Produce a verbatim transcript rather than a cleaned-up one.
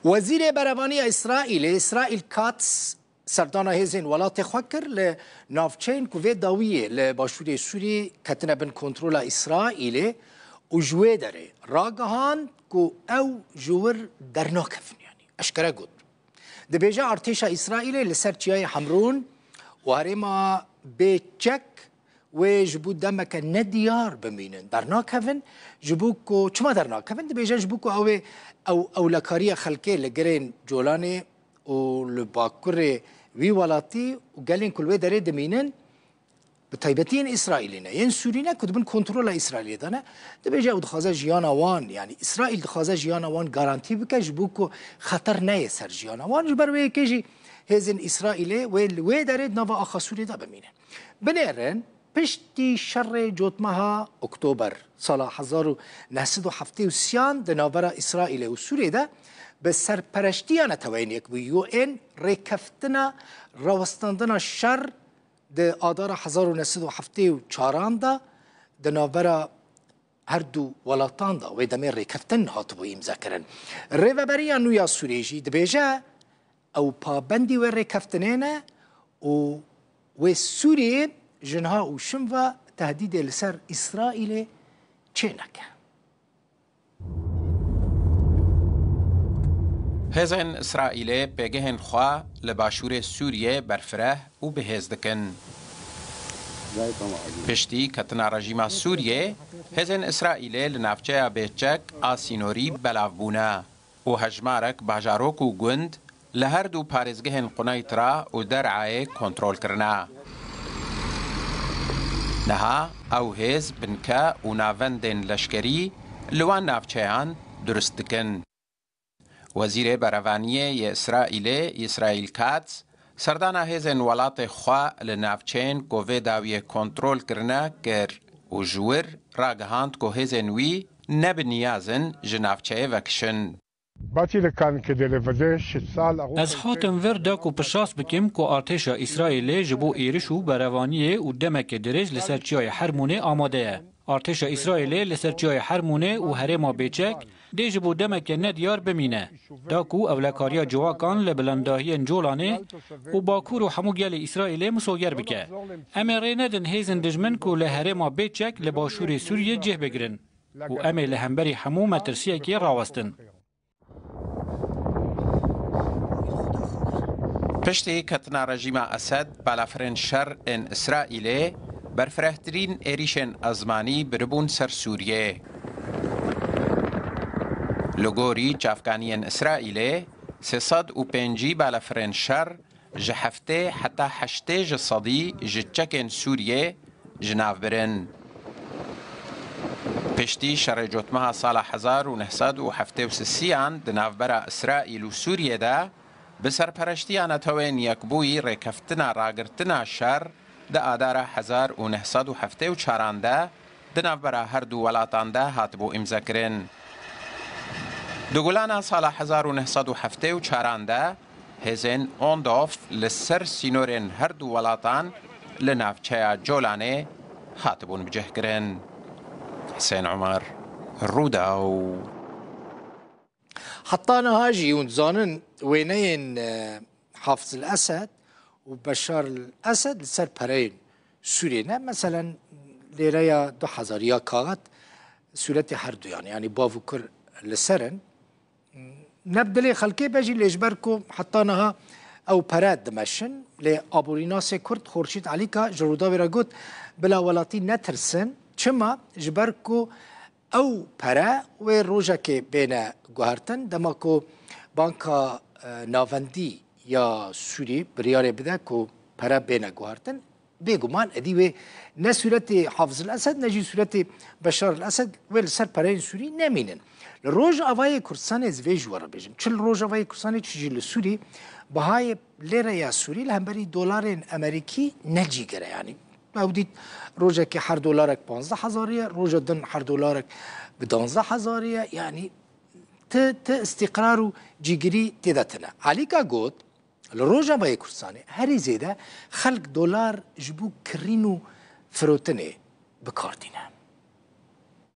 Wezîrê Berevanî ya Îsraîlê, Îsraîl Katz, serdana hêzên welatê xwe kir li navçeyên ku vê dawiyê li başûrê Sûriyê ketine bin kontrola Îsraîlê û ji wê derê ragihand ku ew ji wir dernakevin, yanî eşkere got. Dibêje artêşa Îsraîlê li ser çiyayê Hemrûn û herêma bê çek wê ji bo demeke nediyar bimînin, dernakevin, ji bo ku, çima dernakevin? Dibêje ji bo ku ew ê, ew, ewlekariya xelkê li girên Colanê û li bakurê wî welatî û gelên ku li wê derê dimînin, bi taybetî yên Îsraîlî ne, yên Sûrî ne ku di bin kontrola Îsraîlê de ne, dibêje ew dixwaze jiyana wan, yanî Îsraîl dixwaze jiyana wan garantî bike ji bo ku xeter neyê ser jiyana wan. Ji ber wê yekê jî hêzên Îsraîlê wê li wê derê di nava axa Sûriyê de bimîne. Binêrin, piştî şerê cotmeha Oktober sala hezar û neh sed û heftê û sê an di navbera Îsraîlê û Sûriyê de bi serpereştiya Neteweyên Yekbûyî û ên rêkeftina rawestandina şer di adara hezar û neh sed û heftê û çar an de di navbera her du welatan de wê demê rêkeftin hatibû îmzekirin. Rêveberiya nû ya Sûriyê jî dibêje ew pabendî wê rêkeftinê ne û wê Sûriyê ji niha û şim ve tehdîdê li ser Îsraîlê çêneke. Hêzên Îsraîlê pêgehên xwe li başûrê Sûriyê berfireh û bihêz dikin. Piştî ketina rejîma Sûriyê, hêzên Îsraîlê li navçeya Bêçek a sînorî belav bûne û hejmarek bajarok û gund li her du parêzgehên Quneytra û Der'ayê kontrol kirine. Niha ew hêz binke û navendên leşkerî li wan navçeyan durust dikin. Wezîrê Berevaniyê yê Îsraîlê, Îsraîl Katz, serdana hêzên welatê xwe li navçeyên ku vê dawiyê kontrol kirine kir û ji wir ragihand ku hêzên wî ne bi niyaz in ji navçeyê vekişin. באתי לכאן כדי לוודא שצה"ל ערוך היטב. Ez hatim vir da ku piştrast bikim ku artêşa Îsraîlê ji bo êriş û berevaniyê û demeke dirêj li ser çiyayê Hermûnê amade ye. Artêşa Îsraîlê li ser çiyayê Hermûnê û herêma Bêçek dê ji bo demeke nediyar bimîne, da ku ewlekariya ciwakan li bilandahiyên Colanê û Bakur û hemû gelê Îsraîlê misoger bike. Em ê rê nedin hêzên dijmin ku li herêma Bêçek li başûrê Sûriyê cih bigirin û em ê li hemberî hemû metirsiyekê rawestin. Piştî ketina rejîma Esed, balafirên şer ên Îsraîlê berfirehtirîn êrîşên ezmanî biribûn ser Sûriyê. Li gorî çavkaniyên Îsraîlê, sê sed û pêncî balafirên şer ji heftê heta heştê ji sedî ji çekên Sûriyê ji nav birin. Piştî şerê cotmeha sala hezar û neh sed û heftê û sisiyan di navbera Îsraîl û Sûriyê de, bi serpereştiya Neteweyên Yekbûyî rêkeftina ragirtina şer di adara hezar û neh sed û heftê û çaran de di navbera her du welatan de hatibû îmzekirin. Di gulana sala hezar û neh sed û heftê û çaran de hêzên ONDOF li ser sînorên her du welatan li navçeya Colanê hatibûn bicihkirin. Husên Omer, Rûdaw. Heta niha jî hûn dizanin wêneyên, e, Hafiz el-Esed û Beşar el-Esed li ser pereyên Sûriyê ne. Meselen, lêreya du hezar ya kaxit sûretê her duyan, yanî bav û kur li ser in. Ne bi dilê xelkê be jî, lê ji ber ku heta niha ew pere dimeşin, lê aborînasê Kurd Xurşîd Elîka ji Rûdawê re got, bila welatî netirsin. Çima? Ji ber ku ew pere wê rojekê bêne guhertin, dema ku Banka, e, Navendî ya Sûrî biryarê bide ku pere bêne guhertin, bêguman êdî wê ne sûretê Hafiz el-Esed ne jî sûretê Beşar el-Esed wê li ser pereyên Sûrî nemînin. Li Rojavayê Kurdistanê ez vê ji we re bêjim. Çi li Rojavayê Kurdistanê, çi jî li Sûrî, bihayê lêreya Sûrî li hemberî dolarên Amerîkî ne cîgir e. Yanî ew dît rojekê her dolarek panzdeh hezarî ye, roja din her dolarek bi danzdeh hezarî ye. Yanî ti, ti îstîqrar û cîgirî tê de tine. Elîka got, li Rojavayê Kurdistanê herî zêde xelk dolar ji bo kirîn û firotinê bi kar tîne.